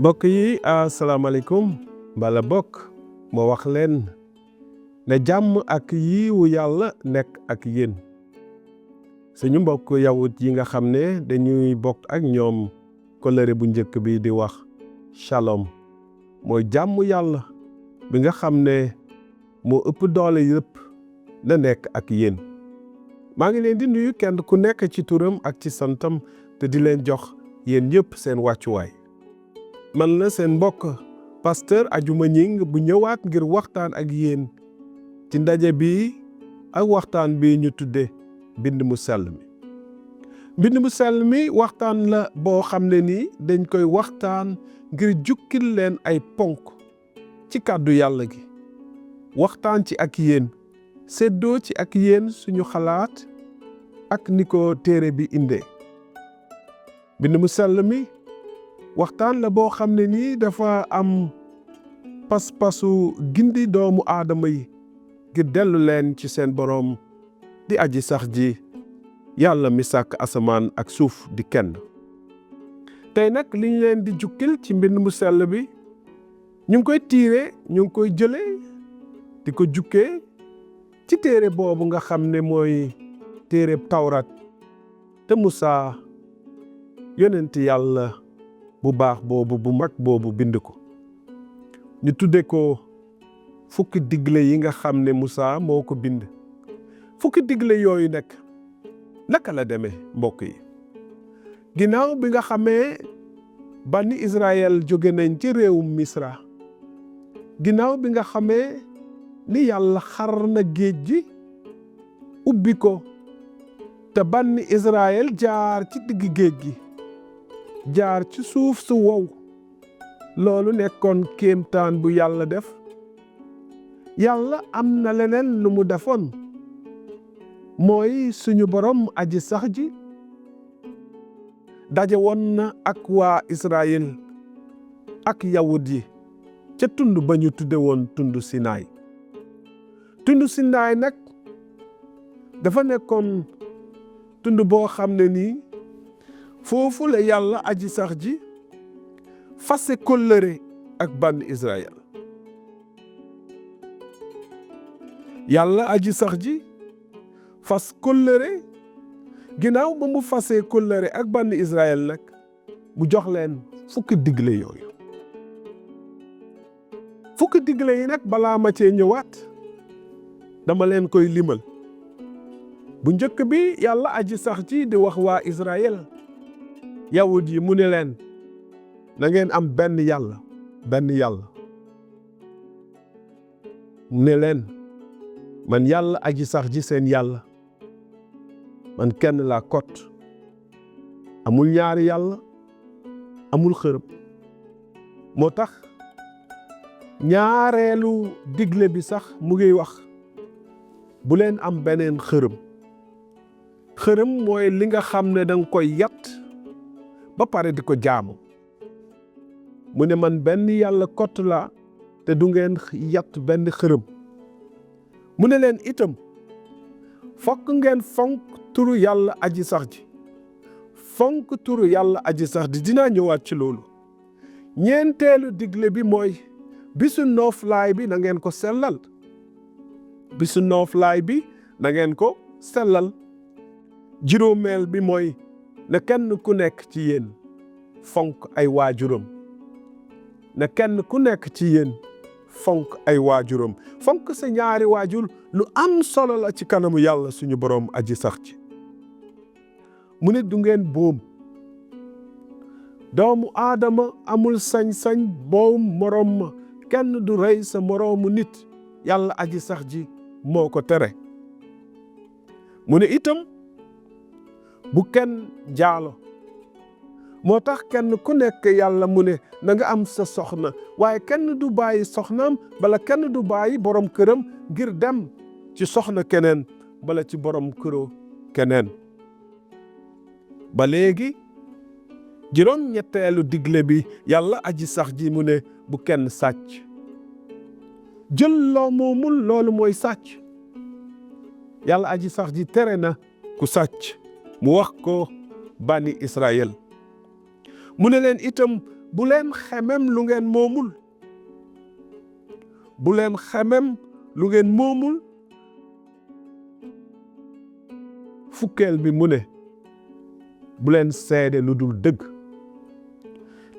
mbokk yi asalaamaaleykum mbala bokk ma wax leen ne jàmm ak yiwu yàlla nekk ak yéen suñu mbokk yawut yi nga xam ne dañuy bokk ak ñoom kóllëre bu njëkk bi di wax shalom mooy jàmm yàlla bi nga xam ne moo ëpp doole yëpp na nekk ak yéen maa ngi leen di nuyu kenn ku nekk ci turam ak ci santam te di leen jox yéen yëpp seen wàccuwaay man la seen mbokk pasteur Adjuma Ñing bu ñëwaat ngir waxtaan ak yéen ci ndaje bi ak waxtaan bi ñu tudde mbind mu sell mi mbind mu sell mi waxtaan la boo xam ne ni dañ koy waxtaan ngir jukkil leen ay ponk ci kàddu yàlla gi waxtaan ci ak yéen seddoo ci ak yéen suñu xalaat ak ni ko téere bi indee mbind mu sell mi waxtaan la boo xam ne nii dafa am pas-pasu gindi doomu aadama yi ngir dellu leen ci seen boroom di aji sax ji yàlla mi sàkk asamaan ak suuf di kenn tey nag li ñu leen di jukkil ci mbind mu sell bi ñu ngi koy tiire ñu ngi koy jële di ko jukkee ci téere boobu nga xam ne mooy téere tawrat te Musaa yonent yàlla bu baax boobu bu mag boobu bind ko ñu tudde ko fukki digle yi nga xam ne Musaa moo ko bind fukki digle yooyu nag naka la demee mbokk yi ginnaaw bi nga xamee bani Israël jóge nañ ci réewum Misra ginnaaw bi nga xamee ni yàlla xar na géej gi ubbi ko te bani Israël jaar ci digg géej gi jaar ci suuf su wow loolu nekkoon kéemtaan bu yàlla def yàlla am na leneen lu mu defoon mooy suñu borom aji sax ji daje woon na ak waa Israël ak yawut yi ca tund ba ñu tudde woon tund Sinaay tund Sinaay nag dafa nekkoon tund boo xam ne nii foofu la yàlla aji sax ji fase kóllëre ak bani Israël yàlla aji sax ji fas kóllëre ginnaaw ba mu fasee kóllëre ak bani Israël nag mu jox leen fukki digle yooyu fukki digle yi nag balaa ma cee ñëwaat dama leen koy limal bu njëkk bi yàlla aji sax ji di wax waa Israël yawut yi mu ne leen na ngeen am benn yàlla mu ne leen man yàlla aji sax ji seen yàlla man kenn laa kot amul ñaari yàlla amul xërëm moo tax ñaareelu digle bi sax mu ngi wax bu leen am beneen xërëm mooy li nga xam ne danga koy yat ba pare di ko jaamu mu ne man benn yàlla kott laa te du ngeen yat benn xërëm mu ne leen itam fokk ngeen fonk turu yàlla aji sax ji fonk turu yàlla aji sax ji dinaa ñëwaat ci loolu ñeenteelu digle bi mooy bisu nooflaay bi na ngeen ko sellal bisu nooflaay bi na ngeen ko sellal juróomeel bi mooy na kenn ku nekk ci yéen fonk ay waajuram na kenn ku nekk ci yéen fonk ay waajuram fonk sa ñaari waajur lu am solo la ci kanamu yàlla suñu boroom aji sax ci mu ne du ngeen boom doomu aadama amul sañ-sañ boom moroom ma kenn du rey sa moroomu nit yàlla aji sax ji moo ko tere mu ne itam bu kenn jaalo moo tax kenn ku nekk yàlla mu ne na nga am sa soxna waaye kenn du bàyyi soxnaam bala kenn du bàyyi borom këram ngir dem ci soxna keneen bala ci borom këroo keneen ba léegi juróom ñetteelu digle bi yàlla aji sax ji mu ne bu kenn sàcc jël loo moomul loolu mooy sàcc yàlla aji sax ji tere na ku sàcc mu wax ko bani Israël mu ne leen itam bu leen xemem lu ngeen moomul. bu leen xemem lu ngeen moomul. fukkeel bi mu ne bu leen seede lu dul dëgg.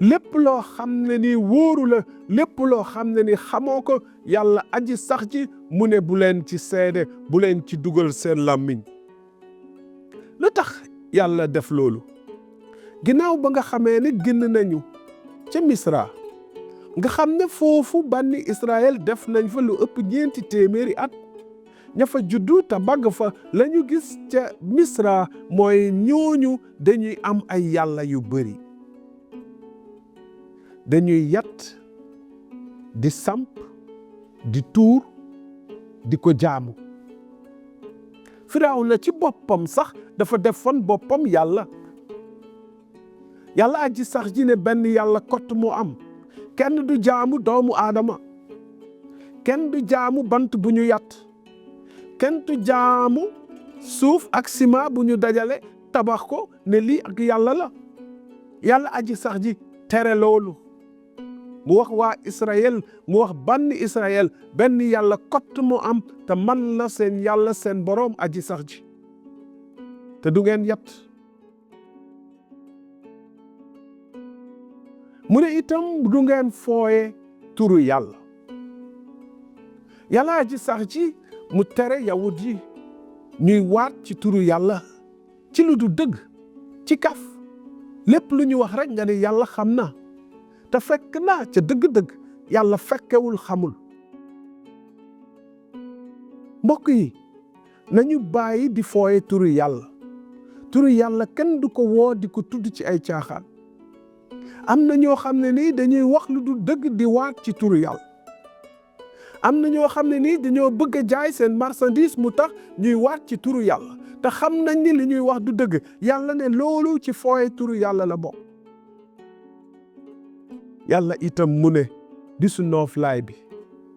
lépp loo xam ne ni wóoru la, lépp loo xam ne ni xamoo ko, yàlla aji sax ji mu ne bu leen ci seede, bu leen ci dugal seen làmmiñ. lu tax yàlla def loolu? ginnaaw ba nga xamee ne génn nañu ca Misra, nga xam ne foofu bànni Israël def nañ fa lu ëpp 4 téeméeri at, ña fa juddu te màgg fa, la ñu gis ca Misra mooy ñooñu dañuy am ay yàlla yu bari. dañuy yat di samp di tuur di ko jaamu. Firawna ci boppam sax dafa defoon boppam yàlla. yàlla aji sax ji ne benn yàlla kott moo am. kenn du jaamu doomu aadama, kenn du jaamu bant bu ñu yat, kenn du jaamu suuf ak ciment bu ñu dajale tabax ko ne lii ak yàlla la. yàlla aji sax ji tere loolu. mu wax waa Israël, mu wax banni Israël, benn yàlla kott mu am te man la seen yàlla seen boroom aji sax ji te du ngeen yat. mu ne itam du ngeen fooye turu yàlla. yàlla aji sax ji mu tere yawut yi ñuy waat ci turu yàlla ci lu du dëgg, ci kaf. lépp lu ñu wax rek nga ne yàlla xam na, te fekk naa ca dëgg-dëgg yàlla fekkewul xamul. mbokk yi nañu bàyyi di fooye turu yàlla. turu yàlla kenn du ko woo di ko tudd ci ay caaxaan. am na ñoo xam ne nii dañuy wax lu du dëgg di waat ci turu yàlla. am na ñoo xam ne nii dañoo bëgg a jaay seen marchandise mu tax ñuy waat ci turu yàlla te xam nañ ni li ñuy wax du dëgg. yàlla ne loolu ci fooye turu yàlla la bokk. yàlla itam mu ne bisu nooflaay bi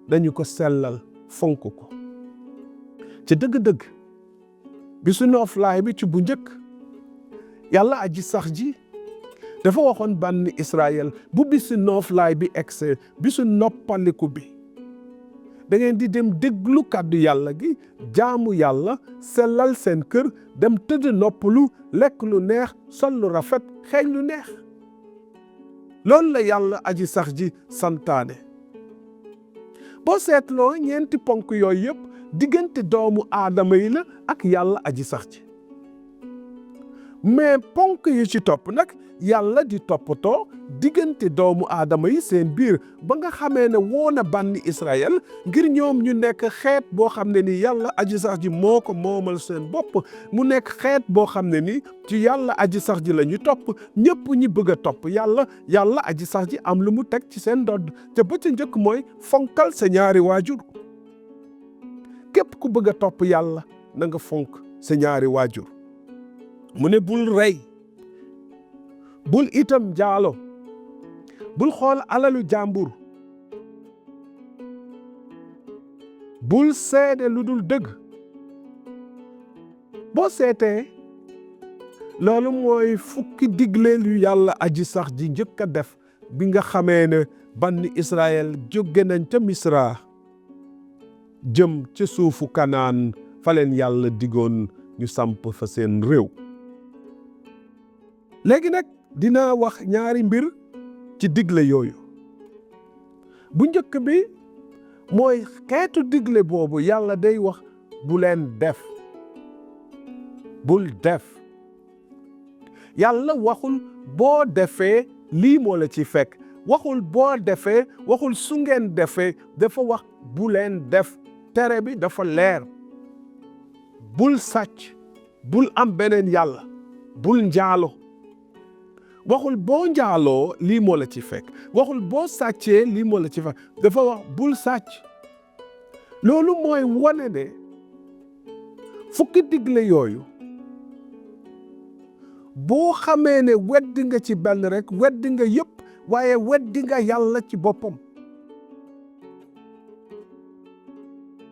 dañu ko sellal fonk ko. ci dëgg-dëgg bisu nooflaay bi ci bu njëkk yàlla aji sax ji dafa waxoon bànni Israël bu bisu nooflaay bi egse, bisu noppaliku bi, da ngeen di dem déglu kàddu yàlla gi, jaamu yàlla, sellal seen kër, dem tëdd noppalu, lekk lu neex, sol lu rafet, xeeñ lu neex. loolu la yàlla aji sax ji santaane. boo seetloo 4 ponk yooyu yëpp diggante doomu aadama yi la ak yàlla aji sax ji. mais ponk yi ci topp nag yàlla di toppatoo diggante doomu aadama yi seen biir ba nga xamee ne woo na bànni Israël ngir ñoom ñu nekk xeet boo xam ne ni yàlla aji sax ji moo ko moomal seen bopp. mu nekk xeet boo xam ne ni ci yàlla aji sax ji la ñu topp. ñëpp ñi bëgg a topp yàlla aji sax ji am lu mu teg ci seen ndodd te ba ca njëkk mooy fonkal sa ñaari waajur. képp ku bëgg a topp yàlla na nga fonk sa ñaari waajur. mu ne bul rey, bul itam jaalo, bul xool alalu jàmbur, bul seede lu dul dëgg. boo seetee loolu mooy fukki digle lu yàlla aji sax ji njëkk a def bi nga xamee ne banni Israël jóge nañ ca Misra jëm ca suufu Kanaan fa leen yàlla digoon ñu samp fa seen réew. léegi nag dina wax ñaari mbir ci digle yooyu. bu njëkk bi mooy xeetu digle boobu yàlla day wax bu leen def, bul def. yàlla waxul boo defee lii moo la ci fekk, waxul boo defee, waxul su ngeen defee, dafa wax bu leen def. tere bi dafa leer. bul sàcc, bul am beneen yàlla, bul njaalo. waxul boo njaaloo lii moo la ci fekk, waxul boo sàccee lii moo la ci fekk, dafa wax bul sàcc. loolu mooy wane ne fukki digle yooyu boo xamee ne weddi nga ci benn rek weddi nga yëpp, waaye weddi nga yàlla ci boppam.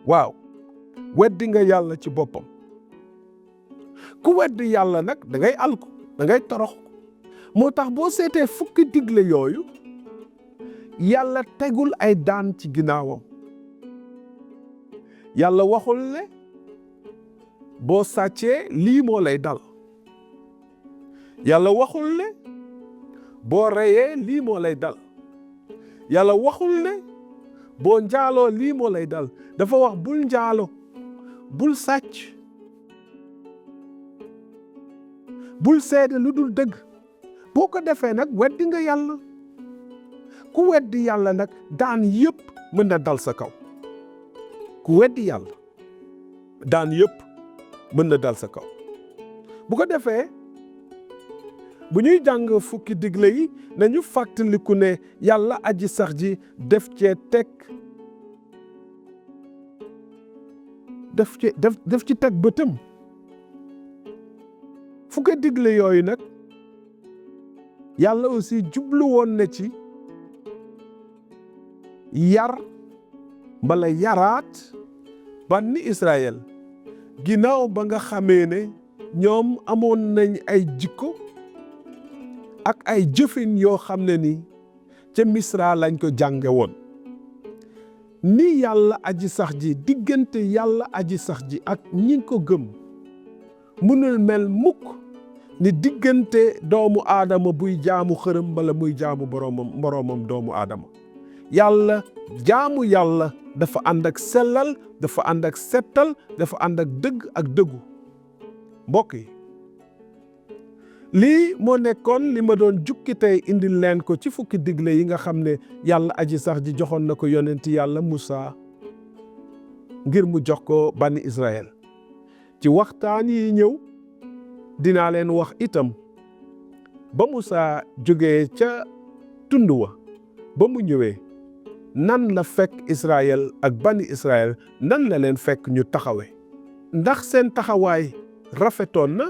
waaw, weddi nga yàlla ci boppam. ku weddi yàlla nag da ngay alku, da ngay torox. moo tax boo seetee fukki digle yooyu yàlla tegul ay daan ci ginnaawam. yàlla waxul ne boo sàccee lii moo lay dal. yàlla waxul ne boo reyee lii moo lay dal. yàlla waxul ne boo njaaloo lii moo lay dal. dafa wax bul njaalo, bul sàcc, bul seede lu dul dëgg. boo ko defee nag weddi nga yàlla. ku weddi yàlla nag daan yëpp mën na dal sa kaw. ku weddi yàlla daan yëpp mën na dal sa kaw. bu ko defee bu ñuy jàng fukki digle yi nañu fàttaliku ne yàlla aji sax ji def ci teg bëtam. fukki digle yooyu nag yàlla aussi jublu woon na ci yar mbala yaraat bànni Israël ginnaaw ba nga xamee ne ñoom amoon nañ ay jikko ak ay jëfin yoo xam ne ni ca Misra lañ ko jànge woon. ni yàlla aji sax ji diggante yàlla aji sax ji ak ñi ko gëm mënul mel mukk ni diggante doomu aadama buy jaamu xërëm bala muy jaamu boroomam doomu aadama. jaamu yàlla dafa ànd ak sellal, dafa ànd ak settal, dafa ànd ak dëgg ak dëggu. mbokk yi lii moo nekkoon li ma doon jukki tey indil leen ko ci fukki digle yi nga xam ne yàlla aji sax ji joxoon na ko yonenti yàlla Musaa ngir mu jox ko bani Israël. ci waxtaan yi ñëw dinaa leen wax itam ba Musaa jógee ca tund wa ba mu ñëwee nan la fekk Israël ak bani Israël nan la leen fekk ñu taxawee. ndax seen taxawaay rafetoon na.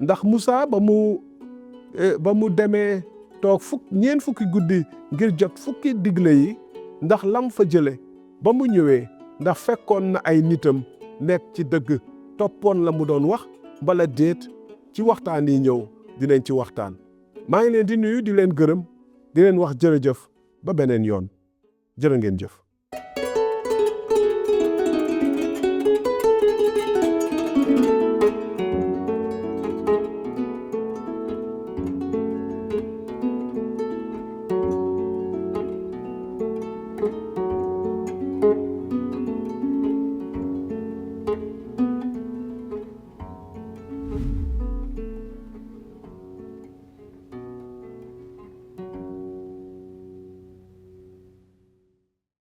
ndax Musaa ba mu demee toog ñeent fukki guddi ngir jot fukki digle yi ndax lam fa jële ba mu ñëwee ndax fekkoon na ay nitam nekk ci dëgg toppoon la mu doon wax bala déet. ci waxtaan yi ñëw dinañ ci waxtaan. maa ngi leen di nuyu di leen gërëm di leen wax jërëjëf ba beneen yoon jërë ngeen jëf.